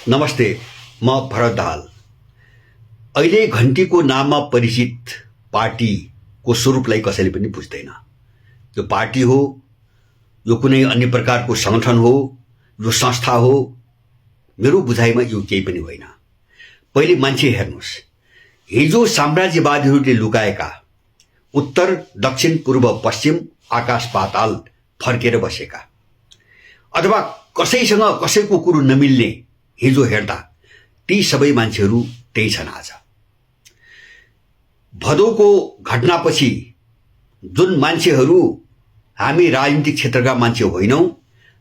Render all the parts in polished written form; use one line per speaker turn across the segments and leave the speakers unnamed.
नमस्ते, म भरत दाहाल। अहिले घण्टीको नाममा परिचित पार्टीको स्वरूपलाई कसैले पनि बुझ्दैन। यो पार्टी हो, यो कुनै अन्य प्रकारको संगठन हो, यो संस्था हो। मेरो बुझाइमा यो केही पनि होइन। पहिले मान्छे हेर्नुहोस्, हिजो साम्राज्यवादीहरूले लुकाएका उत्तर, दक्षिण, पूर्व, पश्चिम, आकाश पाताल फर्केर बसेका, अथवा कसैसँग कसैको कुरो नमिल्ने हिजो हेर्दा ती सबै मान्छेहरू त्यही छन्। आज भदौको घटनापछि जुन मान्छेहरू हामी राजनीतिक क्षेत्रका मान्छे होइनौं,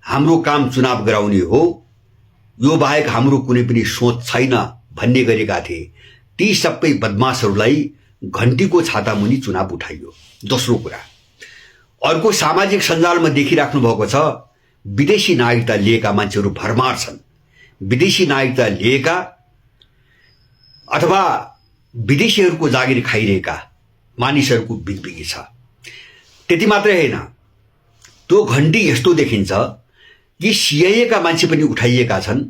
हाम्रो काम चुनाव गराउने हो, यो बाहेक हाम्रो कुनै पनि सोच छैन भन्ने गरेका थिए, ती सबै बदमाशहरूलाई घण्टीको छाता मुनि चुनाव उठाइयो। दोस्रो कुरा, अर्को सामाजिक सञ्जालमा देखिराख्नु भएको छ, विदेशी नागरिकता लिएका मान्छेहरू भरमार छन्। विदेशी नागरिकता लिएका अथवा विदेशीहरूको जागिर खाइरहेका मानिसहरूको बिगबिगी छ। त्यति मात्रै होइन, त्यो घण्टी यस्तो देखिन्छ कि सिआइएका मान्छे पनि उठाइएका छन्,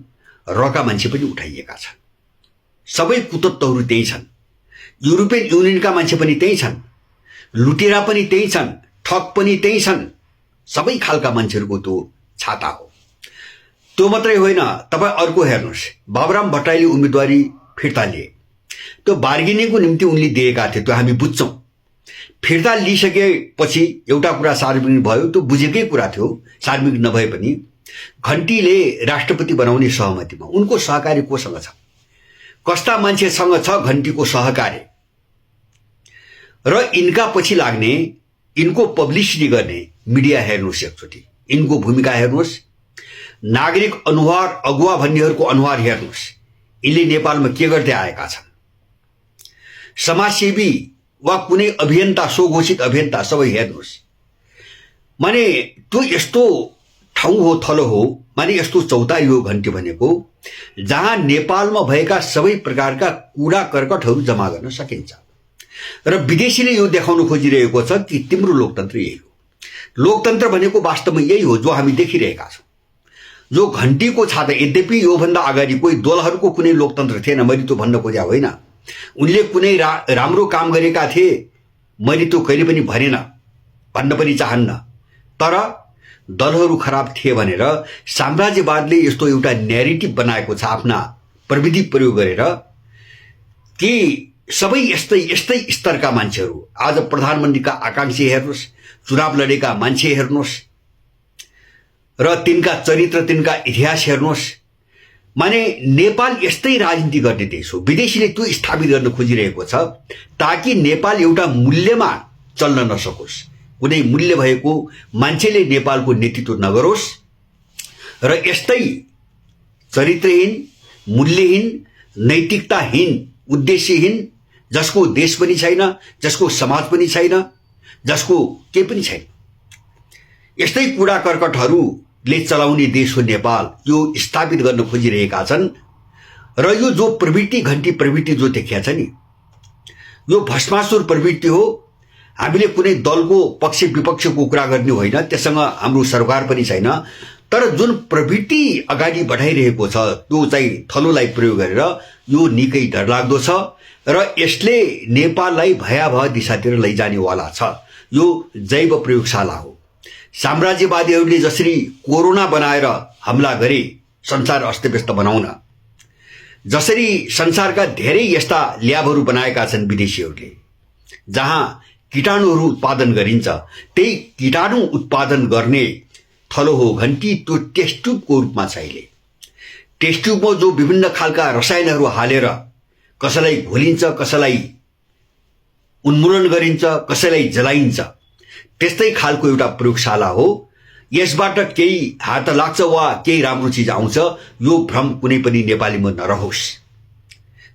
रका मान्छे पनि उठाइएका छन्। सबै कुतत्वहरू त्यही छन्। युरोपियन युनियनका मान्छे पनि त्यही छन्, लुटेरा पनि त्यही छन्, ठग पनि त्यही छन्। सबै खालका मान्छेहरूको त्यो छाता हो। त्यो मात्रै होइन, तपाईँ अर्को हेर्नुहोस्, बाबुराम भट्टराईले उम्मेदवारी फिर्ता लिए। त्यो बार्गेनिङको निम्ति उनले दिएका थिए, त्यो हामी बुझ्छौँ। फिर्ता लिइसकेपछि एउटा कुरा सार्वजनिक भयो, त्यो बुझेकै कुरा थियो। सार्वजनिक नभए पनि घण्टीले राष्ट्रपति बनाउने सहमतिमा उनको सहकारी कोसँग छ, कस्ता मान्छेसँग छ घण्टीको सहकार्य, र यिनका पछि लाग्ने, यिनको पब्लिसिटी गर्ने मिडिया हेर्नुहोस् एकचोटि, यिनको भूमिका हेर्नुहोस्, नागरिक अनुहार अगुवा भन्नेहरूको अनुहार हेर्नुहोस्, यिनले नेपालमा के गर्दै आएका छन्। समाजसेवी वा कुनै अभियन्ता, स्वघोषित अभियन्ता सबै हेर्नुहोस्। माने त्यो यस्तो ठाउँ हो, थलो हो, माने यस्तो चौतारी हो घण्टी भनेको, जहाँ नेपालमा भएका सबै प्रकारका कूड़ा कर्कटहरू जम्मा गर्न सकिन्छ। र विदेशीले यो देखाउन खोजिरहेको छ कि तिम्रो लोकतन्त्र यही हो। लोकतन्त्र भनेको वास्तवमा यही हो जो हामी देखिरहेका छौँ। जो घण्टीको छाता, यद्यपि योभन्दा अगाडि कोही दलहरूको कुनै लोकतन्त्र थिएन, मैले त्यो भन्न खोजेको होइन। उनले कुनै राम्रो काम गरेका थिए, मैले त्यो कहिले पनि भन्न पनि चाहन्न। तर दलहरू खराब थिए भनेर साम्राज्यवादले यस्तो एउटा न्यारेटिभ बनाएको छ आफ्ना प्रविधि प्रयोग गरेर कि सबै यस्तै यस्तै स्तरका मान्छेहरू, आज प्रधानमन्त्रीका आकांक्षी हेर्नुहोस्, चुनाव लडेका मान्छे हेर्नुहोस्, र तिनका चरित्र, तिनका इतिहास हेर्नुहोस्। माने नेपाल यस्तै राजनीति गर्ने देश हो। विदेशीले त्यो स्थापित गर्न खोजिरहेको छ ताकि नेपाल एउटा मूल्यमा चल्न नसकोस्, कुनै मूल्य भएको मान्छेले नेपालको नेतृत्व नगरोस्, र यस्तै चरित्रहीन, मूल्यहीन, नैतिकताहीन, उद्देश्यहीन, जसको देश पनि छैन, जसको समाज पनि छैन, जसको केही पनि छैन, यस्तै कूड़ा कर्कटहरूले चलाउने देश हो नेपाल, यो स्थापित गर्न खोजिरहेका छन्। र यो जो प्रवृत्ति, घण्टी प्रवृत्ति जो देखिया छ नि, यो भस्मासुर प्रवृत्ति हो। हामीले कुनै दलको पक्ष विपक्षको कुरा गर्ने होइन, त्यससँग हाम्रो सरकार पनि छैन। तर जुन प्रवृत्ति अगाडि बढाइरहेको छ त्यो चाहिँ थलोलाई प्रयोग गरेर यो निकै डरलाग्दो छ, र यसले नेपाललाई भयावह दिशातिर लैजानेवाला छ। यो जैव प्रयोगशाला हो। साम्राज्यवादीहरूले जसरी कोरोना बनाएर हमला गरे संसार अस्तव्यस्त बनाउन, जसरी संसारका धेरै यस्ता ल्याबहरू बनाएका छन् विदेशीहरूले, जहाँ कीटाणुहरू उत्पादन गरिन्छ, त्यही कीटाणु उत्पादन गर्ने थलो हो घण्टी। त्यो टेस्ट ट्युबको रूपमा छ। अहिले टेस्ट ट्युबमा जो विभिन्न खालका रसायनहरू हालेर कसैलाई घोलिन्छ, कसैलाई उन्मूलन गरिन्छ, कसैलाई जलाइन्छ, त्यस्तै खालको एउटा प्रयोगशाला हो। यसबाट केही हात लाग्छ वा केही राम्रो चिज आउँछ, यो भ्रम कुनै पनि नेपालीमा नरहोस्।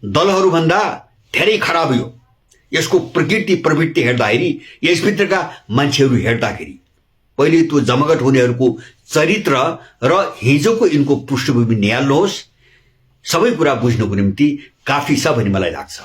दलहरूभन्दा धेरै खराब यो, यसको प्रकृति प्रवृत्ति हेर्दाखेरि, यसभित्रका मान्छेहरू हेर्दाखेरि पहिले त्यो जमघट हुनेहरूको चरित्र र हिजोको यिनको पृष्ठभूमि निहाल्नुहोस्। सबै कुरा बुझ्नुको निम्ति काफी छ भन्ने मलाई लाग्छ।